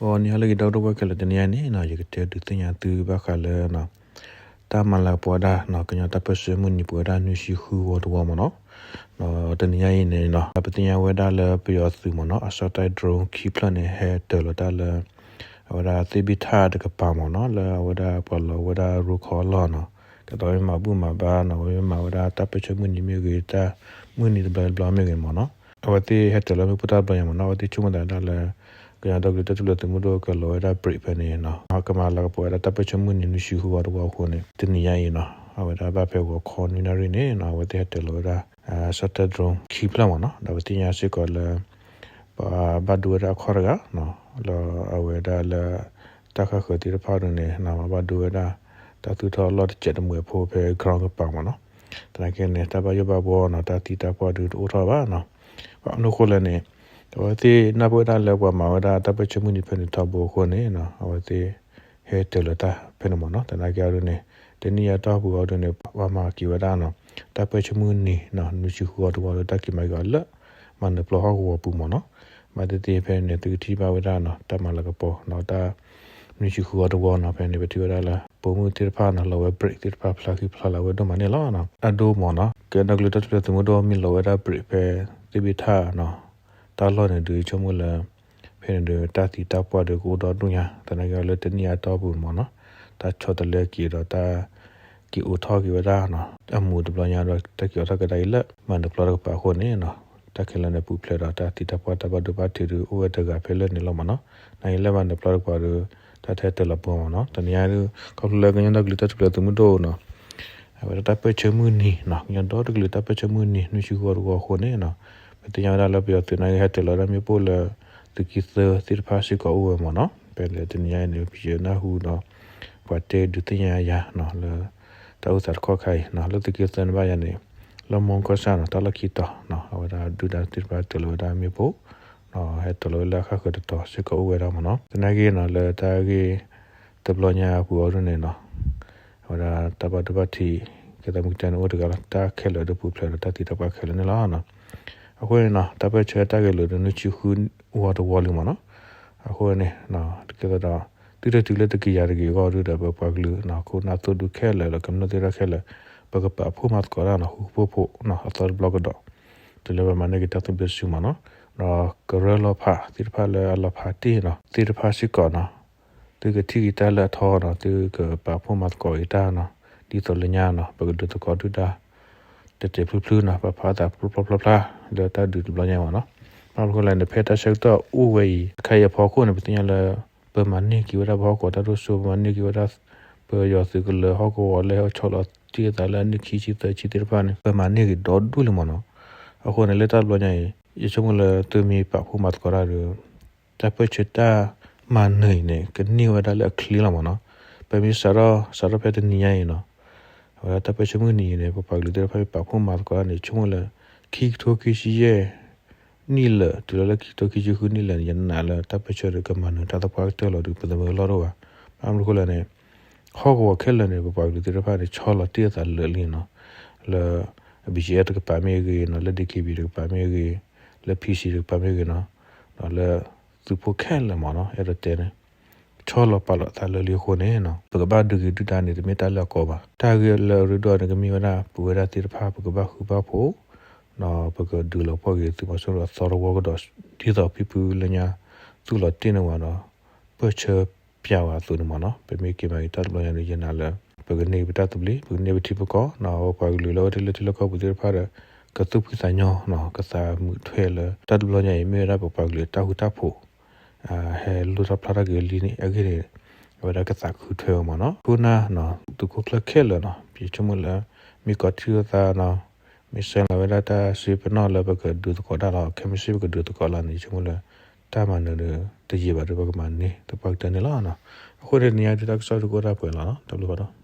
ဂီၤနံၤဟါလၢအဂ့ၤ ဒီပုၢ်ဝဲၢ်ခဲလၢာ်, တနံၤအံၤန့ၣ် ယကတဲဒုးသ့ၣ်ညါသုဘၣ်ဃးလၢ တၢ်မၤလၤကပီၤဝဲဒၣ် ကညီတၢ်ပၢၢ်ဆၢမုၢ်နံၤ ပဝဲဒၣ်နွံဆံဃုဂီၤတဝီမ့ၢ်နီၤ. တနံၤအံၤန့ၣ် ပသ့ၣ်ညါဝဲဒၣ်လၢပယီၤသုးမ့ၢ်နီၤ အ Shahed drone ခံဖျၢၣ်န့ၣ် ဟဲတၢၤလီၤတၢ်လၢ အဝဲဒၣ်သ့ၣ်ဘ့ၣ်ထၣ်တကပၤမ့ၢ်နီၤ လၢအဝဲဒၣ်ပှၤလီၤဝဲဒၣ် ရိခီအလီၢ်နီၤ. ဒ်သိးဝဲမၤဘူၣ်မၤဘါနီၤ ဝဲမၤဝဲဒၣ်တၢ်ပၢၢ်ဆၢမုၢ်နံၤမ့ၢ်ဂ့ၤ တၢ်မုၢ်နံၤတဘျီတဘျီမ့ၢ်ဂ့ၤမ့ၢ်နီၤ. အဝဲသ့ၣ်ဟဲတၢၤလီၤမ့ၣ်ပိၢ်တၢ်တဘျီညါမ့ၢ်နီၤ အဝဲသ့ၣ်ဆိကမိၣ်သးဒၣ်လၢ ကညီဒီကလုာ်တၢ်ထူၣ်ဖျဲးသုးမုၢ်ဒိၣ်ကလီၤဝဲဒၣ် break ဖဲန့ၣ်နီၤ ကမၤလၤကပီၤဝဲဒၣ်တၢ်ပၢၢ်ဆၢမုၢ်နံၤနွံဆံဃုဂီၤတဝီအဃိန့ၣ် တနံၤညါအံၤနီၤ အဝဲဒၣ်ဘၣ်ဖဲဂီၤခီနွံနၣ်ရံၣ်န့ၣ်နီၤ အဝဲသ့ၣ်ဟဲတၢၤလီၤဝဲဒၣ် Shahed drone ခံဖျၢၣ်မ့ၢ်နီၤ ဒီးပသ့ၣ်ညါစ့ၢ်ကီးလၢ ပှၤဘၣ်ဒိဝဲဒၣ်အခီၣ်တဂၤနီၤ လၢအဝဲဒၣ်လၢ တၢ်ဃၣ်ဃၢၤသ့ၣ်တဖၣ်ဒ်န့ၣ်နီၤ ပှၤဘၣ်ဒိဝဲဒၣ် တၢ်သူၣ်ထီၣ်အလီၢ်တစဲးတမှဲၤဖိဖဲ ground ကပၤမ့ၢ်နီၤ. သနာ်က့န့ၣ် တၢ်ဘၣ်ယိၣ်ဘၣ်ဘှီနီၤ တၢ်သံတၢ်ပှၢ်ဒုးတအိၣ်ထီၣ်ဘၣ်နီၤ. ဘၣ်မနုၤအဃိလဲၣ်န့ၣ် အဝဲသ့ၣ်နၢ်ပၢၢ်ဝဲဒၣ်လၢပှၤမၤဝဲဒၣ်တၢ်ပၢၢ်ဆၢမုၢ်နံၤဖဲန့ၣ်ထီဘိအဃိန့ၣ် အဝဲသ့ၣ် ဟဲတၢၤလီၤတၢ်ဖဲန့ၣ်မ့ၢ်နီၤ. သနာ်က့အီၤဒ်န့ၣ် တနံၣ်အတီၢ်ပူၤအီၤဒ်န့ၣ် ပှၤမၤက့ၤဝဲဒၣ်နီၤ တၢ်ပၢၢ်ဆၢမုၢ်နံၤနီၤ နွံဆံဃုဂီၤတဝီလၢတၢ်က့ၤမၤက့ၤအီၤလၢ မၤနၢၤပျီဟီၣ်ကဝီၤပူၤမ့ၢ်နီၤ. ဘၣ်သ့ၣ်သ့ၣ်ဖဲန့ၣ် သုကထံၣ်ဘၣ်ဝဲဒၣ်နီၤ တၢ်မၤလၤကပီၤနီၤ တၢ် နွံဆံဃုဂီၤတဝီနီၤ ဖဲန့ၣ် ပထံၣ်ဝဲဒၣ်လၢ ပိာ်မုၣ်သ့ၣ်တဖၣ်နီၤ လီၤဝဲ break သ့ၣ်တဖၣ်ဖျါဃံဖျါလၤဝဲဒိၣ်မးန့ၣ်လီၤ. အဒိမ့ၢ်နီၤ ကညီဒီကလုာ်တၢ်ထူၣ်ဖျဲးသုးမုၢ်ဒိၣ်မ့ၢ်လီၤဝဲဒၣ် break ဖဲသ့ၣ်ဘ့ၣ်ထၣ်နီၤ တၢ်လီၢ်န့ၣ်ဒုး ဆိကမိၣ်လၢ ဖဲန့ၣ်ဒုး တၢ်သံတၢ်ပှၢ်ဒုးကအိၣ်ဒီဒူၣ်ညါ သနာ်က့အီၤလၢတနံၣ်အတီၢ်ပူၤမ့ၢ်နီၤ တၢ်ဆီတလဲက့ၤဒီးတၢ် က့ၤအိးထီၣ်က့ၤဝဲဒၣ်နီၤ အမူးတဘျီညါဒီး တၢ်က့ၤအိးထီၣ်ကဒါအံၤလၢ မၤနၢၤပျီတကပၤအဃိန့ၣ်နီၤ တၢ်ခဲလၢာ်န့ၣ် ပူၤဖျဲးဒီးတၢ်သံတၢ်ပှၢ်တၢ်ဘၣ်ဒိဘၣ်ထံးဒုးအိၣ်ဝဲတဂၤဖဲလၢာ်န့ၣ်လီၤမ့ၢ်နီၤ. နာ်က့လၢမၤနၢၤပျီတကပၤဒီး တၢ်ထဲတၢၤလီၤပှီၢ်မ့ၢ်နီၤ တနံၤညါဒုး ခီဖျိလၢကညီဒီကလုာ်တၢ်ထူၣ်ဖျဲးသုးမုၢ်ဒိၣ်နီၤ အဝဲဒၣ်တၢ်ပၢၢ်ဆၢမုၢ်နံၤနီၤ ကညီဒီတကလုာ်တၢ်ပၢၢ်ဆၢမုၢ်နံၤ နွံဆံဃုဂီၤတဝီအဃိန့ၣ်နီၤ ပသ့ၣ်ညါဝဲဒၣ်လၢပယီၤသုးနာ်က့ဟဲတၢၤလီၤဝဲဒၣ်မ့ၣ်ပိၢ်လၢ သုးက့သၢသ့ၣ်တဖၣ်စ့ၢ်ကီးအိၣ်ဝဲမ့ၢ်နီၤ. ဖဲလၢတနံၤညါအံၤန့ၣ် ပယီၤနၢ်ဟူဒီး ပှၤတဲဒုးသ့ၣ်ညါယၤနီၤ လၢတၢ်အိၣ်သးတခီခါအံၤနီၤ လၢသုးက့သၢန့ၣ်ဘၣ်ယၤန့ၣ် လၢမူကီၢ်ဆၣ်နီၤ တၢ်လီၢ်ခံတီၤနီၤ အဝဲဒၣ်ဒုၣ်ဒါသ့ၣ်တဖၣ်တၢၤလီၤဝဲဒၣ်မ့ၣ်ပိၢ် ဟဲတၢၤလီၤဝဲလၢအဃၣ်ဃၢၤတတီၤစ့ၢ်ကီးအိၣ်ဝဲဒၣ်မ့ၢ်နီၤ. သနာ်က့နီၤ လၢတၢ်ဂ့ၢ်တဘျီညါအပူၤအီၤဒ်န့ၣ်နီၤ အဝဲဒၣ်တၢ်ဘၣ်ဒိဘၣ်ထံး ကဲသးမုၢ်ကတၢၢ်န့ၣ်အိၣ်တဂၤလီၤ တၢ်ခဲလၢာ်ဒုးပူၤဖျဲးဒီးတၢ်သံတၢ်ပှၢ်ခဲလၢာ်န့ၣ်လီၤ. အဃိန့ၣ်နီၤ တၢ်ပၢၢ်ဆၢတၢ်ဂဲၤလိာ်ဒီးနွံဆံဃုဂီၤတဝီလံမ့ၢ်နီၤ. အဃိန့ၣ် ကဲသးဒီး သုတတုၤလၢတကယၤတဂ့ၤအဂီၢ်ဒုးဒီး ပပှၤကလုာ်နီၤ ခိၣ်နၢ်သိၣ်ဒူခဲလၢာ်လၢကမျၢၢ်သ့ၣ်တဖၣ်ခဲလၢာ် ပကပာ်ဖှိၣ်မၤသကိးတၢ်နီၤ ဃူဃူဖိးဖိးနီၤ အသီတဘျီကဒီး တုၤလၢပမၤန့ၢ်က့ၤတၢ်သဘျ့တစုမ့ၢ်နီၤ. ဒီးကရၢလီၤဖးသ့ၣ်တဖၣ်လၢအလီၤဖးတ့ၢ်နီၤ သ့ၣ်တဖၣ်စ့ၢ်ကီးနီၤ သုကထံၣ်က့ၤတၢ်လၢအထီနီၤ သုကပာ်ဖှိၣ်မၤသကိးက့ၤတၢ်နီၤ ဒ်သိးလၢညါနီၤ ပကဒုးသကိးဒုၣ်ဒါ တဲာ်တဲာ်ဖျုဖျုနီၤ ပဖးသးဖျိဖျိဖျါဖျါ လၢတၢ်ဒုးတဘျီညါမ့ၢ်နီၤ. ဘၣ်မနုၤအဃိလဲၣ်န့ၣ် ဖဲတၢ်ဆၢကတီၢ်အိၣ်ဝဲအံၤ ခဲအံၤအဖီခိၣ်န့ၣ် ပသ့ၣ်ညါလၢ ပမၤန့ၢ်က့ၤဝဲဒၣ်ပဟီၣ်ကဝီၤတၢ်ဒိၣ်စိ ပမၤန့ၢ်က့ၤဝဲဒၣ် ပယီၤသုးကလၢၤဟီၣ်ကဝီၤလၢဟဲဆီလီၤတ့ၢ်အသးလၢအနံၣ်ခံဆံသၢဆံသ့ၣ်တဖၣ်န့ၣ် ပမၤန့ၢ်က့ၤဒီဒူၣ်လံမ့ၢ်နီၤ. အဃိန့ၣ် လၢတၢ်တဘျီညါအံၤ ယဆိကမိၣ်လၢသုမ့ၢ်ပာ်ဖှိၣ်မၤသကိးတၢ်ဒီး တၢ်ပၢၢ်ဆၢတၢ်မၤနၢၤအံၤန့ၣ် ကန့ၢ်ဝဲဒၣ်လၢအချ့လီၤမ့ၢ်နီၤ. ပမ့ၢ်စးထီၣ် စးထီၣ်ဖဲတနံၤညါအံၤနီၤ အဝဲဒၣ်တၢ်ပၢၢ်ဆၢမုၢ်နံၤအံၤန့ၣ် ပပှၤကလုာ်သ့ၣ်တဖၣ်မ့ၢ်ပာ်ဖှိၣ်မၤသကိးတၢ်န့ၣ် ဆိကမိၣ်လၢ ခံကထိခံဆံယဲၢ်နံၣ်လၢာ် တုၤလီၤလၢခံကထိခံဆံဃုနံၣ်လၢာ်န့ၣ် ယနာ်လၢတၢ်ပၢၢ်ဆၢဒီးကမၤနၢၤတၢ်သပှၢ်ကတၢၢ်လီၤဒီး ပသးမုာ်လီၢ်တအိၣ်ဘၣ်. ဘၣ်မနုၤအဃိလဲၣ်န့ၣ် ဟီၣ်ကဝီၤခဲလၢာ်န့ၣ် ပပှၤကလုာ်သ့ၣ်တဖၣ်န့ၣ် ဆီလီၤတ့ၢ်အသးလၢာ်လံနီၤ လၢ ဘံၣ်ကၠံၣ်အဲၣ် တကပၤမ့ၢ်ဂ့ၤနီၤ လၢ ဒ့ခံဘံၣ် တကပၤမ့ၢ်ဂ့ၤ လၢ ဖံဆံ တကပၤမ့ၢ်ဂ့ၤနီၤ ဒီးလၢ သုးဖိခဲလၢာ်မ့ၢ်နီၤ အဲၣ်ဒိးတဲန့ၣ် ဆီလီၤပာ်လီၤသးလၢာ်လံအဃိန့ၣ်နီၤ ပကဘၣ်ဒုးက့ၤဒုၣ်ဒါန့ၣ် တမ့ၢ်တၢ်လၢအကီဘၣ်. တၢ်ဂ့ၢ်လၢအရ့ဒိၣ်န့ၣ် ကမ့ၢ်ဝဲဒၣ် ပဝဲဒၣ်သ့ၣ်တဖၣ် ပကဘၣ်ဃုဘၣ်ဖိး ဒီးပကဒုးလီၤပှီၢ်က့ၤသုးမီၤစိရိၤအသီတဝီကဒီး ဒ်သိးဖံဖုလၢညါ သူၣ်လီၤတ့ၢ်န့ၢ်ဝဲဒီး ပၢၢ်ဆၢပၠးဝဲအသိးန့ၣ်မ့ၢ်နီၤ ပမ့ၢ်က့ၤမၤက့ၤတၢ်တဘျီညါဒီး ယနာ်လၢ ပကန့ၢ်ပတၢ်သဘျ့ ပကန့ၢ်ပထံပကီၢ်နီၤ ပပှၤကလုာ်လၢအဝဲဒၣ်လၢထံလၢကီၢ်ပူၤသ့ၣ်တဖၣ်ဒီး ကသူၣ်ဖှံသးညီနီၤ ကသးမုာ်ထွဲလၢ တၢ်တဘျီညါအံၤ မ့ၢ်ဝဲဒၣ်ပပှၤကလုာ်အတၢ်ဃူတၢ်ဖိး ဟဲလိၣ်ထီၣ်ဖျါထီၣ်က့ၤလံန့ၣ် အဂ့ၢ်န့ၣ် အဝဲဒၣ်ကသးခုထွဲဝဲမ့ၢ်နီၤ ခိၣ်နၢ်နီၤ သုးခိၣ်ကျၢၢ်ခဲလၢာ်နီၤ ယဆိကမိၣ်လၢ မ့ၢ်ကီးထံၣ်လိာ်သးနီၤ မ့ၢ်ဆှၢလီၤဝဲဒၣ်တၢ်စ့ပနီၣ်လၢပကဒုးသကိးတၢ်လီၤ ခဲမုၢ်ဆ့ၣ်ပကဒုးသကိးလီၤန့ၣ် ယဆိကမိၣ်လၢ တၢ်မၤနၢၤဒီး တယံာ်ဘၣ်ဒီး ပကမၤန့ၢ်သပှၢ်ကတၢၢ်န့ၣ်လီၤ. အဃိန့ၣ် တနံၤအံၤဒုးတၢ်ကစီၣ်ဒုးကအိၣ်ဒၣ်ပှဲၤလီၤနီၤ တၢ်ဘျုးဖးဒိၣ်.